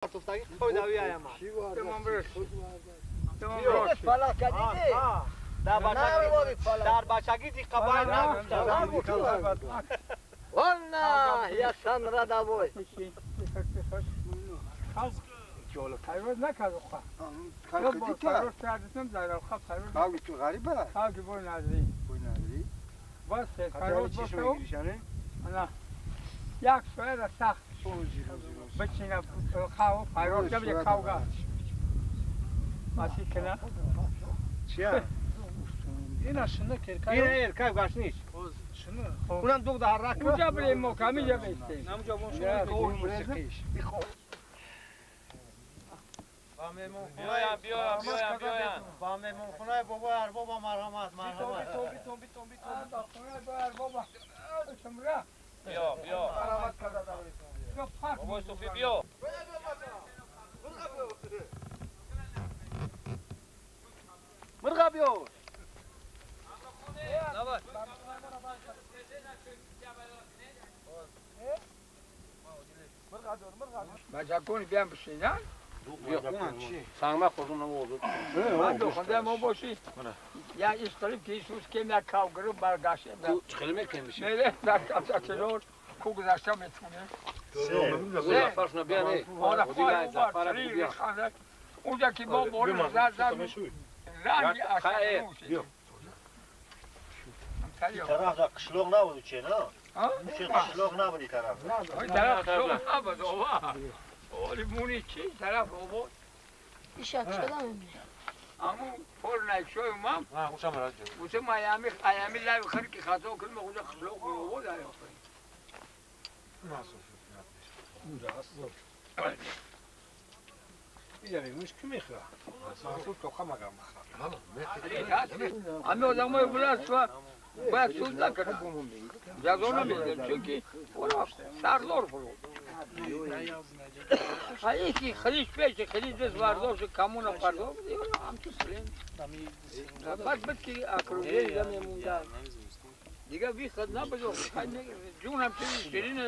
در بچگی دی قبای نگفتم. والله я сам родовой. پرواز نکرد خب. پرواز کردم در خب پرواز. کاوی تو غریبه؟ کاوی بوی نظری. بوی نظری؟ باز پرواز باشه. نه. یک سوال سخت. بچینه خاو پرواز کردم کاوگا. ماسی کنه. چیه؟ اینا شنو کرکای. اینا ارکای باش نیست. اونم دو ده رک. اونجا بریم ما کمی جا بیستیم. نمونجا بون موسیقیش. بیایم بیایم بیایم بیایم. با مهمونخونه بابا اربابا مرحمت مرحمت. بیتون بیتون بیتون. با خونه بابا اربابا. شمرا. بیا بیا. بابا صوفی بیا. مرغا بیا. بچه‌کون بیام بشینن. سنگمه خوردم oldu. Ben o boşu. Ya isterim ki sus kemia kavgırı bargaşı. Çıkalım kendisi. Nere? Zaten ku guzashtam etmune. Zafarına bir ne? Ona bir. Uca ki bo bor za za. Rangi aşağı. Tarafda qishloq nabud çe na? Qishloq nabud taraf. Taraf qishloq nabud ova. Oli muni çi taraf ova. İş açıdan mı? Amu porna şoy mam. Ha, uçam herhalde. Uçam ayami ayami la xır ki xato kılma uca qishloq ova da yo'q. Nasıl? İleriymiş kim yıkıyor? Nasıl tokamagan bakalım. Ama o zaman biraz var. باید سود نکنم جزا نمیدم چون سردار فرو یکی خلیج پیش خلیج دست وردار شد کمون پردار همچون پلین بعد بد که اکروزه زمین مونده دیگه بی خود نبود جونم چیزی شیرینه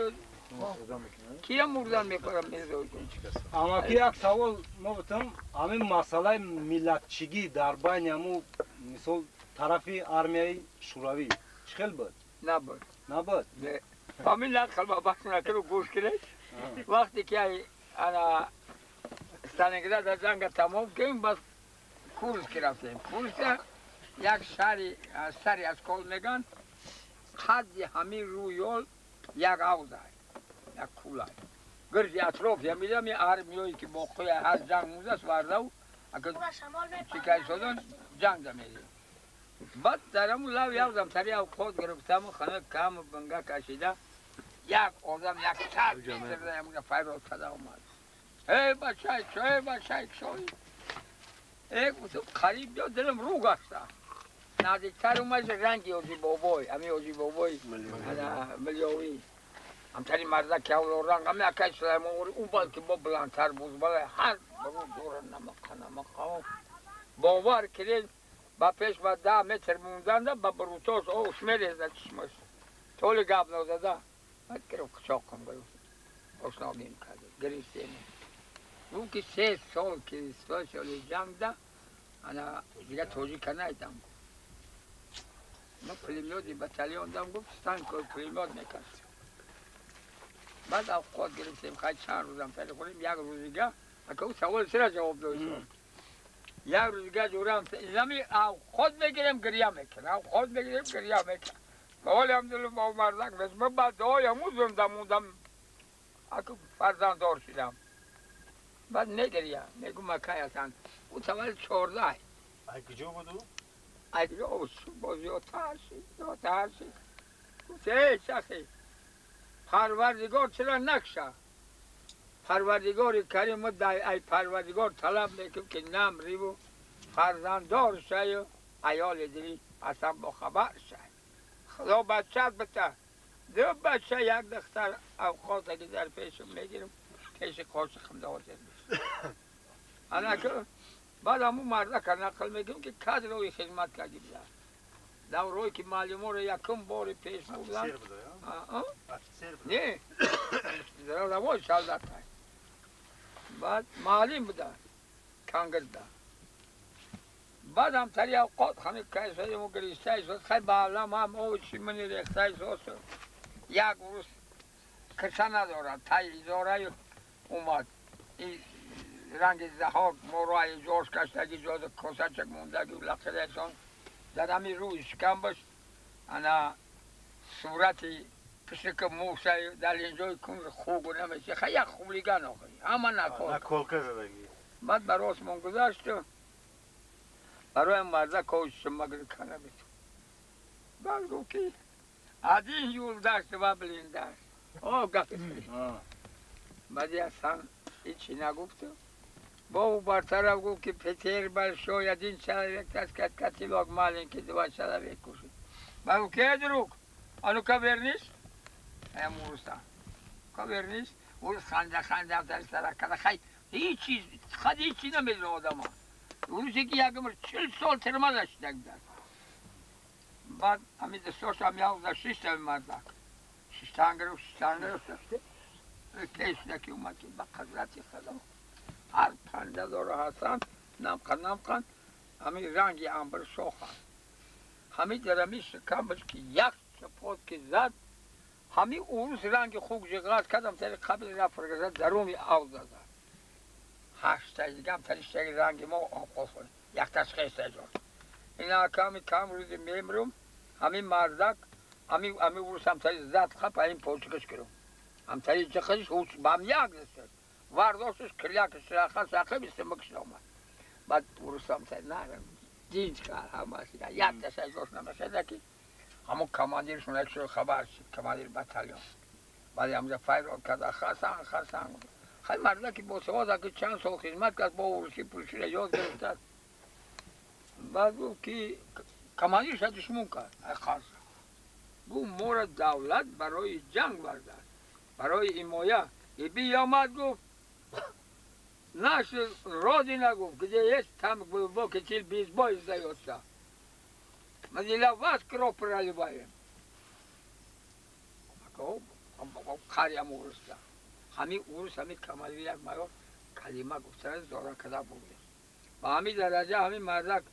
کیم مردن میکنم اما که یک سوال ما بتم همین مسئله ملتچگی در بین همو مثال тарафи армияи шӯравӣ чӣ хел буд? Набуд. Набуд? Не. Ҳамин нақл ба бахш накару гӯш кунед. Вақте ки ана Сталинград ҷанга тамом кардем, бас Курск рафтем. Курск як шаҳри сари Оскол меган, қадди ҳамин рӯёл як ҳавз аст, як кӯл аст. Гирди атроф ямидам армиёе ки боқӣ ҳар ҷанг мудаст вардав, агар чикай шудан ҷанг дамедем. Баъд дар ҳамун лав явзам сари авқот гирифтаму хана кам банга кашида як одам як сад метр ямга файрод када омад. Эй бачай, чой бачай, чой. Эй гуфтам қариб биё дилам рӯ гашта. Наздиктар омад ранги оҷи бобой, ҳами оҷи бобой миллиёвӣ. Ҳамтари мардак явло ранг, ҳами акай Сулаймон ӯ балки бо баландтар буд, бале ҳар бару дора намақа намақа. Бовар кунед ба пеш ба 10 метр монданда ба брутош ош мерезда чишмаш. Толи гап назада. Баъд гирифт қучоқам гирифт. Ошногим кард. Гирифтем. Гуфт ки 3 сол ки соли ҷангда ана дига тоҷика найдам. Мо пулемёти батальон дам гуфт станко пулемёт мекард. Баъд авқот гирифтем хай чанд рӯзам сари хӯрем як рӯзига ака ӯ саволи сира ҷавоб дод. Як рӯзга ҷурам инами авқот мегирем гиря мекунам, авқот мегирем гиря мекунам. Ҳоле ҳамдулло бо мардак бес ман баъд дуоям ӯ зинда мондам аку фарзанддор шудам. Баъд мегиря, мегӯ макай ҳасан. Ӯ таваллуд 14. Ай куҷо буд ӯ? Ай куҷо боз зиёдтар шид, зиёдтар шид. Гуфт эй шахи Парвардигор чаро накша? Парвардигори карим ай Парвардигор талаб мекунем ки намриву фарзанддор шаю аёли дили ҳасан бохабар шай. Худо бачат бита. Ду бача як духтар авқот аги дар пешам мегирам пеши қошиқам ҳозир мешавад. Ана баъд ҳамун мардака нақл мекунем ки кадрои хизмат карди буда. Даврое ки маълуморо якум бори пеш бурдан. Не, равой солдат. Баъд маълим буда кангирда. Баъд ҳамтари авқот ҳами кайсоему гиристаисо хай баалам ҳам овчи мани рехтаисосу як урус кирса надорад тай изораи омад ранги заҳок морои ҷош каштаги ҷода косачак мондаги лақидасон дар ҳами рӯи шикамбаш ана сурати писика мусай дар инҷои кун хугу намеси хай як хулиган охи ҳама наколка задаги. Баъд бар осмон гузашту бароям марда ковшимагир канабит. Баъд гуфт ки один юлдаш два блиндаш. О гапи. Баъди асан ҳичи нагуфту. Бо ӯ бартараф гуфт ки Петер большой один человек таскать котелок маленький два человек кушать. Баъд гуфт ки друг, а ну-ка вернись. Аям уруса. Ка вернись. Урус ханда ханда дар сара када хай ҳичи хад ҳичи намедона одама. Урусе ки як умр 40 сол тирма даштак дар. Баъд ҳами дастошам явза шиштами мардак. Шиштан гирифт, шиштан гирифт. Пешда ки омад ки ба қадрати худо ҳар панда дора ҳасан намқан намқан ҳами ранги амбр шохан. Ҳами дар ҳами шикамбаш ки як чапот ки зад ҳами урус ранги хук ҷиғат кардам тари қабл рафргаза даруни ав зада. Ҳаштаи дигам тари штаги ранги мо оқосон якташ хеста ҷон. Ина ками кам рӯзи мемрум ҳами мардак ҳами урус ҳамтари зад хап ҳамин почикаш кирум. Ҳамтари ҷиқиш ҳуч бам як дасташ. Вардошташ кирлякаш раха сақи бистимакш омад. Баъд урус ҳамтари нарам динч кар ҳамаш якташ аз намешада ки ҳамон командиршон як шуд хабар шид командир батальон. Баъд ҳамҷа файрод карда хасан хасан. Хай мардаки босавод аки чанд сол хизмат кард бо урусӣ пулшира ёд гирифтад. Баъд гуфт ки командирша душмон кард ай қарса. Гуфт моро давлат барои ҷанг бардад, барои ҳимоя. И биёмад гуфт наша родина гуфт где есть там глубокий тыл без боя сдаётся. Мы для вас кровь проливаем. Қариам уруста. Ҳами урус ҳами командир як майор калима гуфтара зора када бурд. Ба ҳами дараҷа ҳами мардак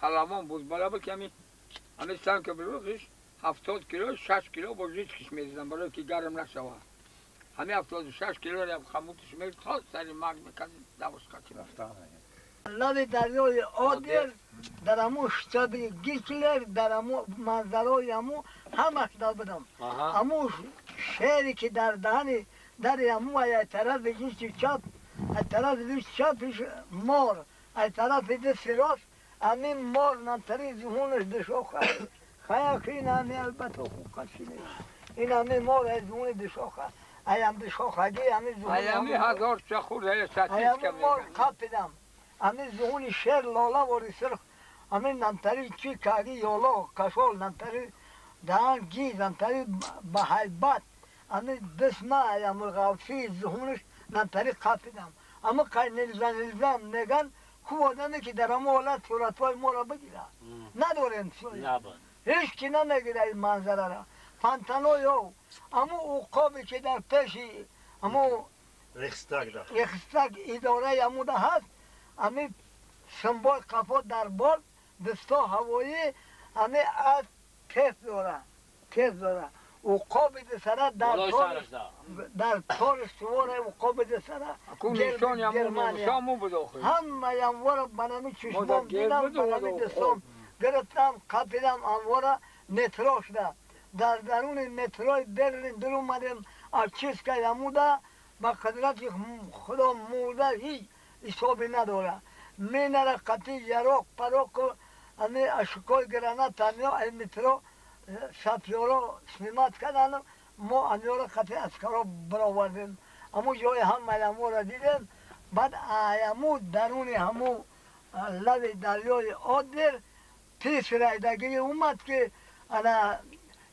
паламон буд. Бала буд ки ҳами санка бирухиш 70 кило 6 кило бо жичкиш мезидам барои ки гарм нашавад. Ҳами 76 кило хамутиш мезид то сари марг мекард давош қати. Лаби дарёи Одер дар ҳамун штаби Гитлер дар ҳамун манзарои ҳамун ҳамаш дар будам. Ҳамун шере ки дар даҳани дари ҳамун ай тарафи дасти чап, ай тарафи дасти чапиш мор, ай тарафи дасти рост ҳамин мор намтари зуҳунаш душоха. Хаяки ин ҳами албатта ҳуқуқаши нест. Ин ҳами мор ай зуҳуни душоха. Аям душохагӣ ҳами зуҳуни аями ҳазор чахур аями мор қапидам. Ами зуҳуни шер лола вори сирх ами намтари чи каги ёло кашол намтари даҳан гиз намтари ба ҳайбат ами дисма аяму ғавси зуҳуниш намтари қапидам. Ами қай нилза нилзам меган ку одаме ки дар ҳамон ҳолат суратҳои моро бигирад. Надорем ҳеҷ ки намегирад ин манзарара. Фонтаноё аму уқобе ки дар пеши аму Рейхстаг идораи амуда ҳаст ами симбои қафо дар бол дасто ҳавоӣ ами аз тез дора тез дора уқоби дасара дар тори сувора уқоби дасара Германия ҳама ямвора ба нами чишмом дидам ба нами дастом гирифтам қапидам амвора метро шуда дар даруни метрои Берлин дуромадем очистка ямуда ба қудрати худо мурда ҳеҷ ҳисоби надорад. Менара қати яроқ пароқ ами ашкои граната амио ай метро сапёро снимат кардан мо амиёро қати аскаро баровардем. Аму ҷои ҳамаи аморо дидем. Баъд аяму даруни ҳаму лаби дарёи Одер пис райдагирӣ омад ки ана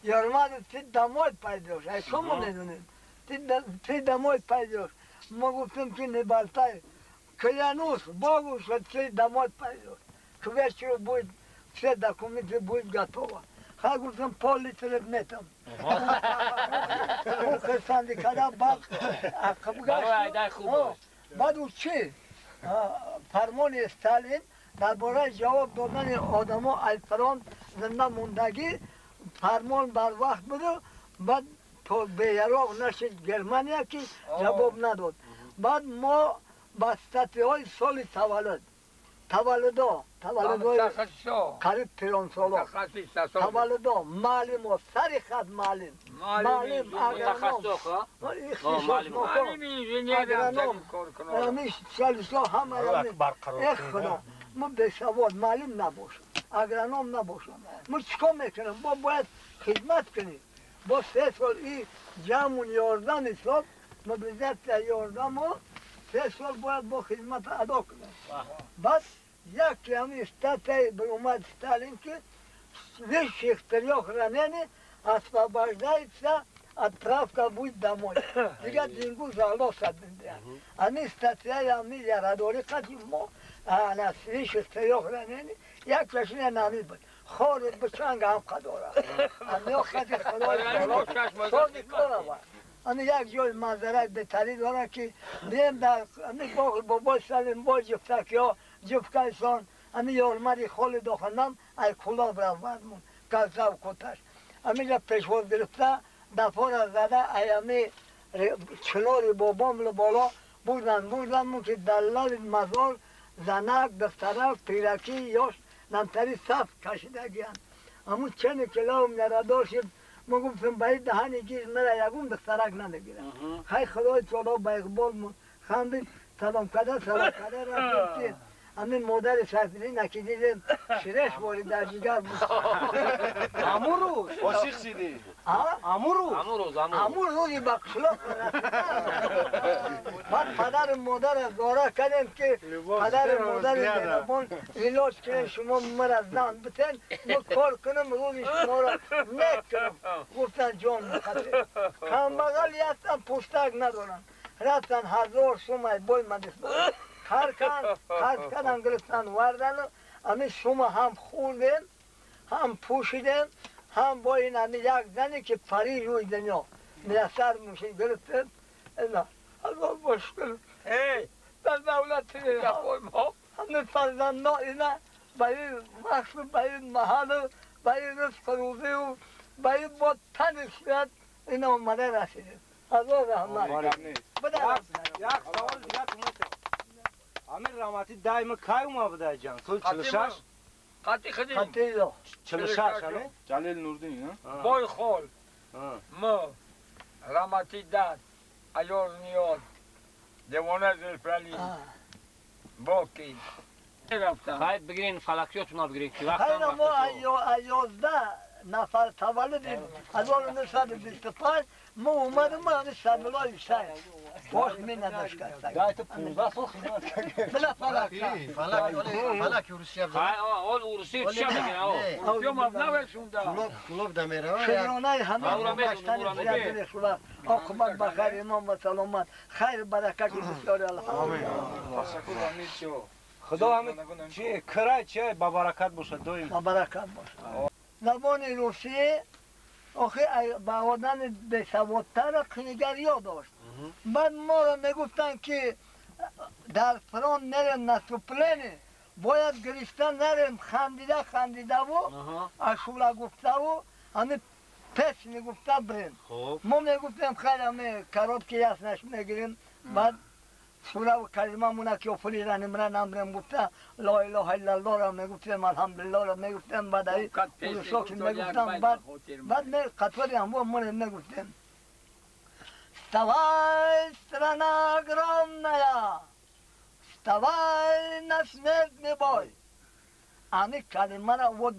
Ярмадов ты домой пойдёшь. А что мы медонем? Ты домой пойдёшь. Мо гуфтем ки не болтай. Клянусь Богу, что ты домой пойдёшь. К вечеру будет все документы будут готовы. Ха гуфтем пол-литра метам. Баъд ӯ чӣ? Фармони Сталин дар бораи ҷавоб додани одамо аз фронт зинда мондагӣ фармон барвақт буду, баъд то беяроғ нашид Германия ки ҷавоб надод. Баъд мо ба статьяҳои соли таваллуд, таваллудо, таваллудои қариб пиронсоло, таваллудо, маълимо, сари хат маълим, маълим, агроном, агроном, ами специалистҳо ҳама. Эх, Худо, мо бесавод маълим набошам, агроном набошам, мо чӣ кор мекунем? Бо бояд хизмат кунем. Бо 3 сол и ҷамъун 11 сол мобилизация, ёрдамо 3 сол бояд бо хизмат адо кунем. Баъд яке ҳами статьяи баромад Сталин, ки высших трёх ранений освобождается, отправка будет домой. Дигар дингу зало садиндия. Ами статьяи ами ярадорӣ қати мо ана высших трёх ранений як чашина нами буд. Хори бичанг ҳам қадора. Ами қати Худои сози корава. Ами як ҷои манзараи беҳтарин дорад, ки бием дар ами боғи бобои Салим, бо ҷуфтакиҳо ҷуфкайсон, ами ёрмари холи доханам ай Кулоб равадмон газав куташ. Амиҷа пешвоз гирифта, дафора зада, ай ами чинори бобом боло бурдан, бурданмон, ки дар лаби мазор занак, духтарак, пиракӣ, ёш намтари саф кашидагиянд. Амун чене ки лавм ярадор шид, мо гуфтем, ба ин даҳани гир мара ягон духтарак намегирам. Хай, Худои таоло ба иқбол хандид, салом карда, салом карда рафтем, ки ҳамин модари Сайфиддина ки дидем, ширеш ворид дар ҷигар буд. Амун рӯз ошиқ шидӣ? Амун рӯз. Амун рӯз, амун. Амун рӯзи ба қишлоқ. Баъд падару модарро зора кардем, ки падару модари меҳрабон, илоҷ кунем, шумо мара зан битен, мо кор кунем, рӯзи шуморо нек кунем. Гуфтан, ҷон бихатир, камбағали ҳастам, пӯстак надорам. Рафтан, 1000 сумай бой мадис каркан қарз кардан, гирифтан, вардану ами сума ҳам хӯрдем, ҳам пӯшидем, ҳам бо ин ами як зане ки пари рӯи дунё мияссар мушид гирифтем. Ҳазор бо шукр дар давлати ҳами фарзандо ина ба ин вақту ба ин маҳалу ба ин ризқу рӯзию ба ин бо тани сиҳат ина омада расидем. Ҳазор раҳмат. Як савол дигар. Амир Раҳматӣ дайма кай ума буда ҷан? Соли 46? Қати хидим. Қатиё. 46, ане? Ҷалил Нурдин, Бой хол. Мо Раҳматӣ дад, Аёз Ниёз, Девона Зулфали, Боки. Рафтам. Хайр, бигирин фалакиётуна, бигирин ки вақт. Хайр, мо 11 нафар таваллуди 1925 мо омадем, ами садулои сай бош менадошт. Дайте 15 сол хизмат кардем. Била фалак. Фалак, фалак Русия. Хай, ол урусӣ чӣ мегирин, о? Урусиё мавнавешунда. Кулоб, кулоб дамерава. Шукронаи ҳама гаштани зиёдини Худо, оқибат ба хайр, имон ва саломат, хайр, баракати бисёри, алҳамдулиллоҳ. Ташаккур, амир чио. Худо ҳами чи кирай чи ба баракат бошад доим. Ба баракат бошад. Забони русӣ охи ба одами бесаводтара қинигариё дошт. Баъд моро мегуфтанд, ки дар фронт мерем, наступление, бояд гириста нарем, хандида хандидаву ашула гуфтаву ҳами песни гуфта бирем. Мо мегуфтем, хайр, ҳами короткий яснаш мегирем, баъд сураву калимамуна ки офуриданимра намрем гуфта, ло илоҳа иллаллоҳро мегуфтем, алҳамдулиллоҳро мегуфтем, баъд аи урусо ки мегуфтам, баъд қатори ҳамво море мегуфтем: «Вставай, страна огромная, вставай на смертный бой». Ами калимара во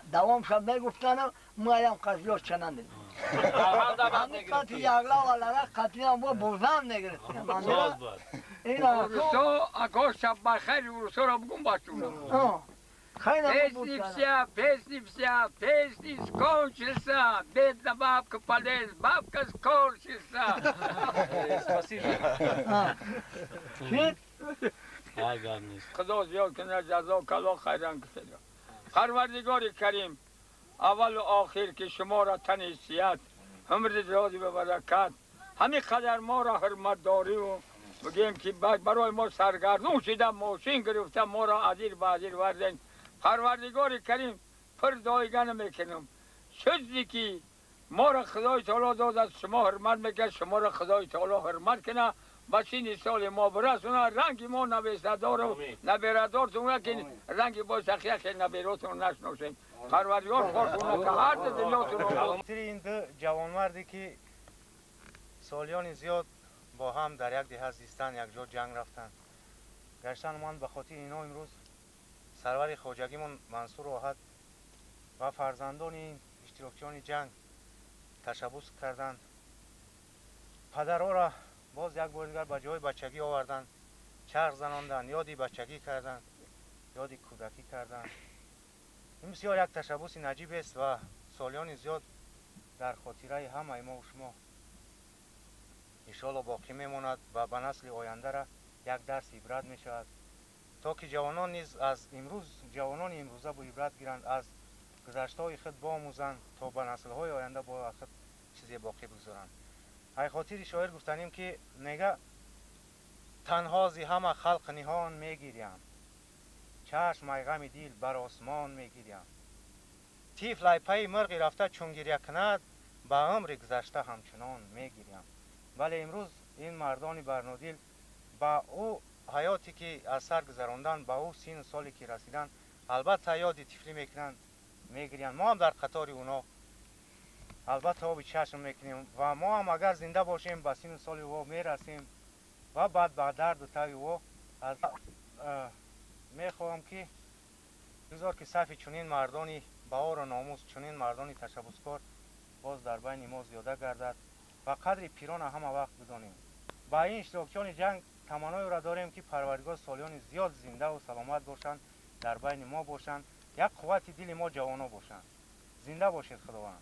давомша мегуфтану моям қазиёш чанандем. Ами қати яглава лара қатиям во бурдан мегирифтем. Урусо ако шаб бахайр, урусоро бугум бачуна. Песни вся, песни вся, песни скончился, бедна бабка полез, бабка скончился. Спасибо. Худо зиёд кунад, ҷазо кало хайран кунад. Парвардигори Карим, аввалу охир, ки шуморо тани сиҳат, умри зиёди ба баракат, ҳамин қадар моро ҳурматдориву بگیم که برای ما سرگردون شده ماشین گرفته ما را عزیز به عزیز وردن. پروردگار کریم پر دایگان میکنم چیزی که ما را خدای تعالی داد از شما حرمت میکرد، شما را خدای تعالی حرمت کنه و سین سال ما برسونه رنگ ما نویسدار و نبیردارتون که رنگ با سخیخ نبیراتون نشناسیم. پروردگار خواستونه که هر دلیاتون. این دو جوانمردی که سالیان زیاد با هم در یک ده زیستن، یک جا جنگ رفتن گشتن، من به خاطر اینا امروز سرور خواجگیمون منصور راحت و فرزندان این اشتراکچیان جنگ تشبث کردند. پدرها را باز یک بار دیگر به جای بچگی آوردند، چرخ زناندند، یادی بچگی کردند، یادی کودکی کردند. این بسیار یک تشبث نجیب است و سالیان زیاد در خاطره همه ما و شما انشاءالله باقی میماند و به نسل آینده را یک درس عبرت می شود تا که جوانان نیز از امروز، جوانان امروزه با عبرت گیرند، از گذشته‌های خود بآموزند تا به نسل‌های آینده با خود چیزی باقی بگذارند. ای خاطر شاعر گفتنیم که نگه تنها زی همه خلق نهان میگیریم، چشم ای غم دل بر آسمان میگیریم، طفل ای پی مرغی رفته چون گریه کند به عمر گذشته همچنان میگیریم. ولی امروز این مردان برنودیل با او حیاتی که از سر گذراندن، با او سین سالی که رسیدن، البته یادی طفلی میکنند، میگیریم. ما هم در قطار اونا البته آب چشم میکنیم و ما هم اگر زنده باشیم به سین سال او میرسیم و بعد به درد و تاوی او از میخواهم که بگذار که صف چنین مردانی بهار و ناموس، چنین مردانی تشبثکار باز در بین ما زیاده گردد و قدر پیران همه وقت بدانیم. با این اشتراکچیان جنگ تمنای را داریم که پروردگار سالیان زیاد زنده و سلامت باشند، در بین ما باشند، یک قوت دل ما جوانا باشند. زنده باشید خداوند.